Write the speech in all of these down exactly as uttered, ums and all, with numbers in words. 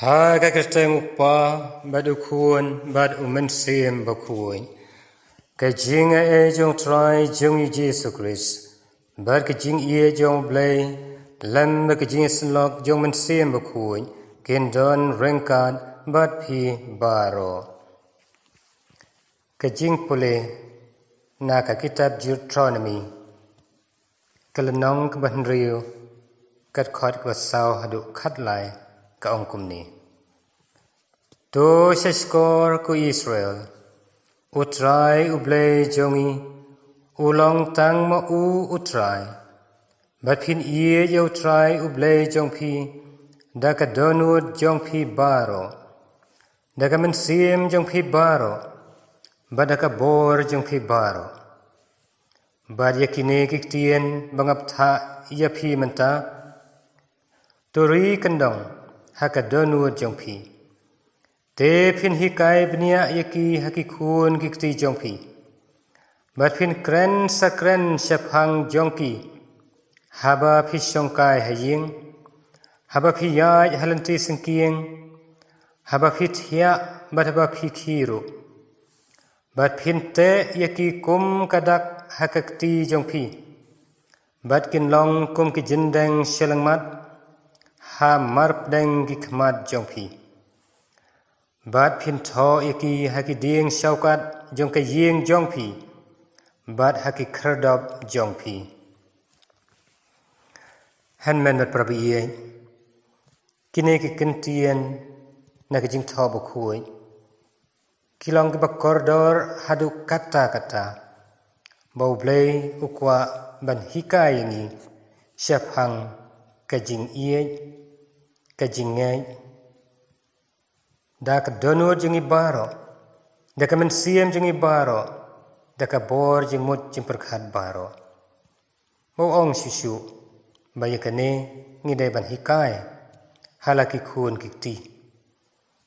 Ha ka kyrteng u Kpa, bad u Khun, bad u Mynsiem Bakhuid. Ka jingaiei jong u Trai jong ngi Jisu Khrist, bad ka jingïeit jong u Blei, lem bad ka jingïasyllok jong u Mynsiem Bakhuid, kin don ryngkat bad phi baroh. Ka jingpule na ka kitab Deuteronomi, ka lynnong kaba hynriew, ka dkhot kaba saw haduh khatlai, ka ong kumne: To shahshkor ko Israel, u Trai u Blei jong ngi, u long tang ma u u Trai. Bad phin ïeit ïa u Trai u Blei jong phi da ka dohnud jong phi baroh, da ka mynsiem jong phi baroh, bad da ka bor jong phi baroh. Bad ïa kine ki ktien ba nga bthah ïa phi mynta, to ri kyndong ha ka dohnud jong phi. Te phin hikai bniah ïa ki ha ki khun ki kti jong phi. Bad phin kren sakren shaphang jong ki haba phi shongkai ha ïing, haba phi ïaid ha lynti syngkien, haba phi thiah bad haba phi khie ruh. Bad phin teh ïa ki kum ka dak ha ka kti jong phi, bad kin long kum ki jyndeng shyllangmat ha marpdeng ki khmat jong phi. Bad phin thoh ïa ki ha ki dieng shawkat jong ka ïing jong phi, bad ha ki khyrdop jong phi. Hynmen bad para baieit, kine ki kyntien na ka Jingthoh Bakhuid ki long kiba kordor haduh katta katta, ba U Blei u kwah ban hikai ïa ngi shaphang ka jingïeit, ka jingngeit, da ka dohnud jong ngi baroh, da ka mynsiem jong ngi baroh, da ka bor jingmut jingpyrkhat baroh. Ba u ong shuh shuh ba ïa kane ngi dei ban hikai ha la ki khun ki kti.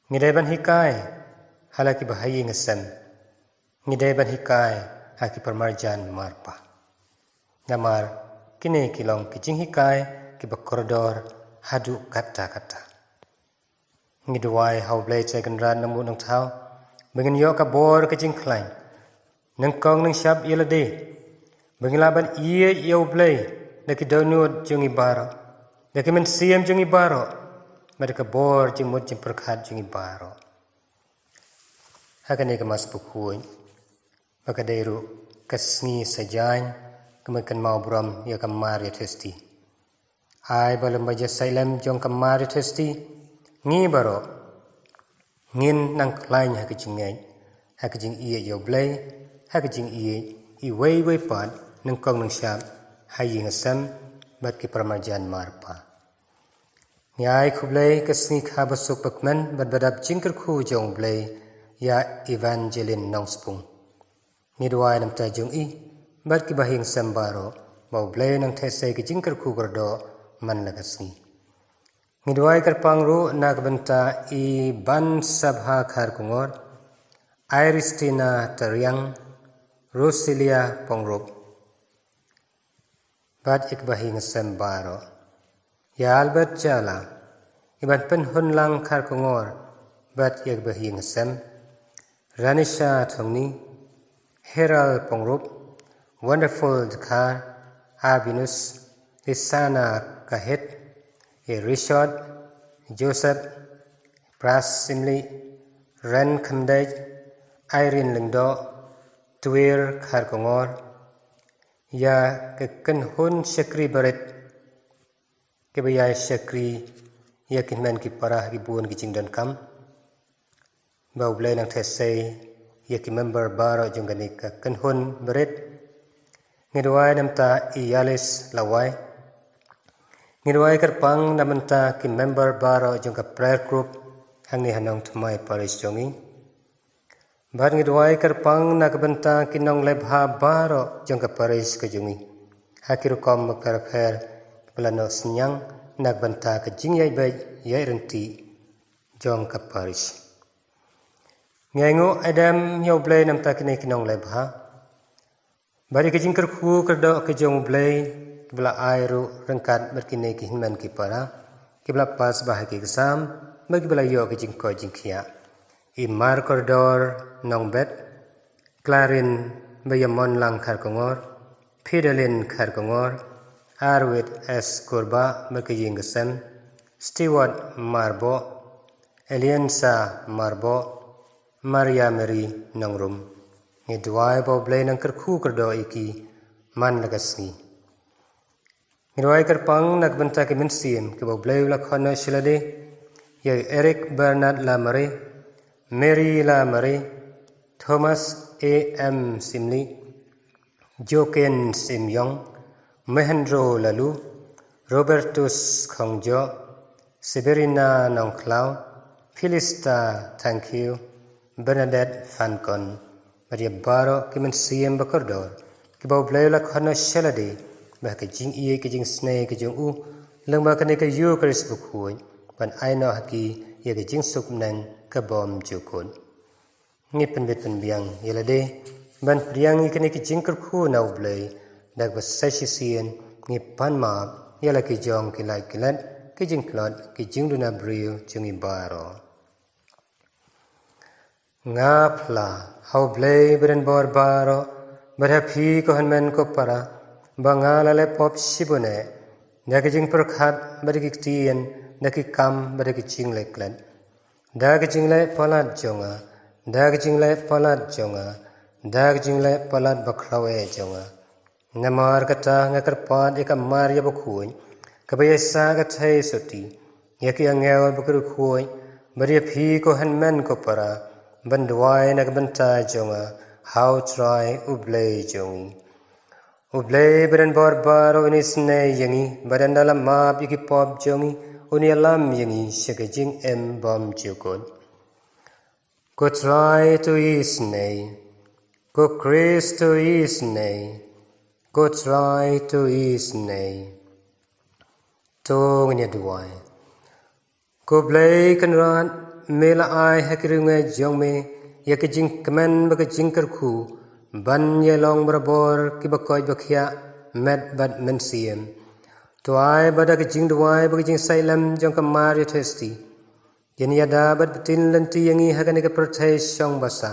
Ngi dei ban hikai ha la kiba ha ïing ha sem. Ngi dei ban hikai ha ki paramarjan marpa. Namar kine ki long ki jinghikai kiba kordor haduh katta katta. Ngi duwai ha U Blei Trai Kynrad Nongbuh Nongthaw ba ngin ïoh ka bor ka jingkhlaiñ, nyngkong nyngshap ïa lade, ba ngin lah ban ïeit ïa U Blei da ki dohnud jong ngi baroh, da ki mynsiem jong ngi baroh, bad da ka bor jingmut jingpyrkhat jong ngi baroh. Ha kane ka Mass Bakhuid, ba ka dei ruh ka sngi saitjaiñ, ka mut kynmaw burom ïa ka Maria Theisotti. Ai ba lem bad ïa ka saitjaiñ jong ka Maria Theisotti, ngi baroh ngin nang khlaiñ ha ka jingngeit, ha ka jingïeit ïa U Blei, ha ka jingïeit iwei iwei pat, nyngkong nyngshap ha ïing ha sem bad ki paramarjan marpa. Ngi ai khublei ka sngi kha ba suk ba kmen bad ba dap jingkyrkhu jong U Blei ïa Evangeline Nongspung. Ngi duwai namar jong i bad kiba ha ïing sem baroh, ba U Blei nang theh sei ka jingkyrkhu kyrdoh man la ka sngi. Ngi duwai kyrpang ruh na ka bynta i Ban Sabha Kharkongor, Iristina Tariang, Roselia Pongrup, bad ïa kiba ha ïing ha sem baroh. Ïa Albert Jala, i Ban Pynhunlang Kharkongor, bad ïa kiba ha ïing ha sem. Ranisha Thongni, Heral Pongrup, Wonderful Dkhar, Abinus, Lisana Kahit, i Richard, Joseph, Pras Simli, Ren Khymdeit, Irene Lyngdoh, Twir Kharkongor, ïa ka kynhun shakri barit, kiba ïai shakri ïa ki hynmen ki para ha ki bun ki jingdonkam. Ba U Blei nang theh sei ïa ki member baroh jong kane ka kynhun barit. Ngi duwai namar i Yalis Lawai. Ngi duwai kyrpang namar ki member baroh jong ka prayer group hangne ha Nongthymmai Parish jong ngi. Bad ngi duwai kyrpang na ka bynta ki nongleh bha baroh jong ka parish ka jong ngi, ha ki rukom bapher bapher, kiba la noh synñiang na ka bynta ka jingïaid beit ïaid ryntih jong ka parish. Ngi ainguh aidem ïa U Blei namar kine ki nongleh bha. Bad ïa ka jingkyrkhu kyrdoh ka jong U Blei, kiba la ai ruh ryngkat bad kine ki hynmen ki para, kiba la pass bha ha ki exam, ba ki ba la ïoh ki jingkoit jingkhiah. I Markordor Nongbet, Clarin Baïamonlang Kharkongor, Pidalin Kharkongor, Arwit S Kurbah bad ka ïing ka sem, Stewart Marboh, Eliensa Marboh, Maria Mary Nongrum. Ngi duwai ba U Blei un kyrkhu kyrdoh ïa ki man la ka sngi. Ngi duwai kyrpang na ka bynta ki mynsiem ki ba U Blei u la khot noh sha lade, ïa Eric Bernard Lamare, Mary Lamare, Thomas A M Simli, Joken Simyong, Mahendro Lalu, Robertus Khongjo, Severina Nongkhlaw, Philista Thangkhiew, Bernadette Fankon, bad ïa baroh ki mynsiem ba kordor ki ba U Blei u la khot noh sha lade, ba ha ka jingïeit ka jingsnei ka jong u, lyngba kane ka Ïukharist bakhuid, ban ai noh ha ki ïa ka jingsuk bneng ka bymjukut. Ngi pynbit pynbiang ïa lade ban pdiang ïa kane ka jingkyrkhu na U Blei, da kaba sa shisien ngi pan map ïa la ki jong ki lait ki let, ki jingtlot, ki jingduna briew jong ngi baroh. Nga phla ha U Blei badonbor baroh, bad ha phi ko hynmen ko para, ba nga la leh pop shibun eh, da ki jingpyrkhat bad da ki ktien, da ki kam bad da ki jingleh klet, da ki jingleh palat jong nga, da ki jingleh palat jong nga, da ki jingleh palat bakhraw eh jong nga. Namar kata nga kyrpad ïa ka Maria bakhuid, kaba ïaisah ka theisotti, ïa ki angel bad ki riewkhuid, bad ïa phi ko hynmen ko para, ban duwai na ka bynta jong nga ha U Trai U Blei jong ngi. U Blei badonbor baroh un isynei ïa ngi, bad ynda la map ïa ki pop jong ngi, un ïalam ïa ngi sha ka jingim bymjukut. Ko Trai to isynei, ko Khrist to isynei, ko Trai to isynei. To ngin ïa duwai. Ko Blei Kynrad, me la ai ha ki riewngeit jong me ïa ka jingkmen bad ka jingkyrkhu, ban ïa long barabor ki bakoit bakhiah met bad mynsiem. To ai ba da ka jingduwai bad ka jingsahlem jong ka Maria Theisotti, kin ïada bad btin lynti ïa ngi ha kane ka pyrthei shong basa,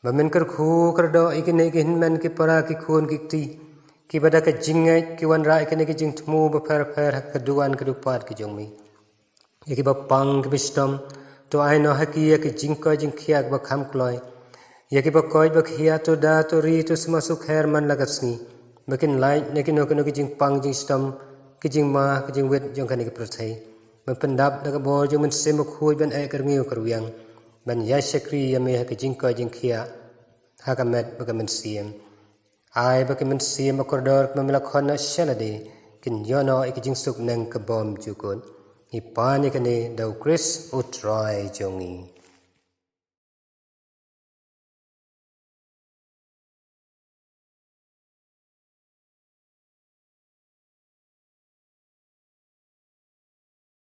ba men kyrkhu kyrdoh ïa kine ki hynmen ki para ki khun ki kti, ki ba da ka jingngeit ki wanrah ïa kine ki jingthmu bapher bapher ha ka duwan ka dupat ka jong me. Ïa ki ba pang ki ba shitom, to ai noh ha ki ïa ka jingkoit jingkhiah kaba kham kloi. Ïa ki bakoit bakhiah, to da to ri to sma sukher man la ka sngi, ba kin lait na kino kino ki jingpang jingshitom, ki jingma ki jingwit jong kane ka pyrthei. Ban pyndap da ka bor jong Mynsiem Bakhuid ban eh kyrngiu kyrwiang, ban ïa shakri ïa me ha ka jingkoit jingkhiah, ha ka met bad ka mynsiem. Ai ba ki mynsiem ba kordor kiba me la khot noh sha lade, kin ïoh noh ïa ka jingsuk bneng ka bymjukut. Ngi pan ïa kane da U Khrist U Trai jong ngi.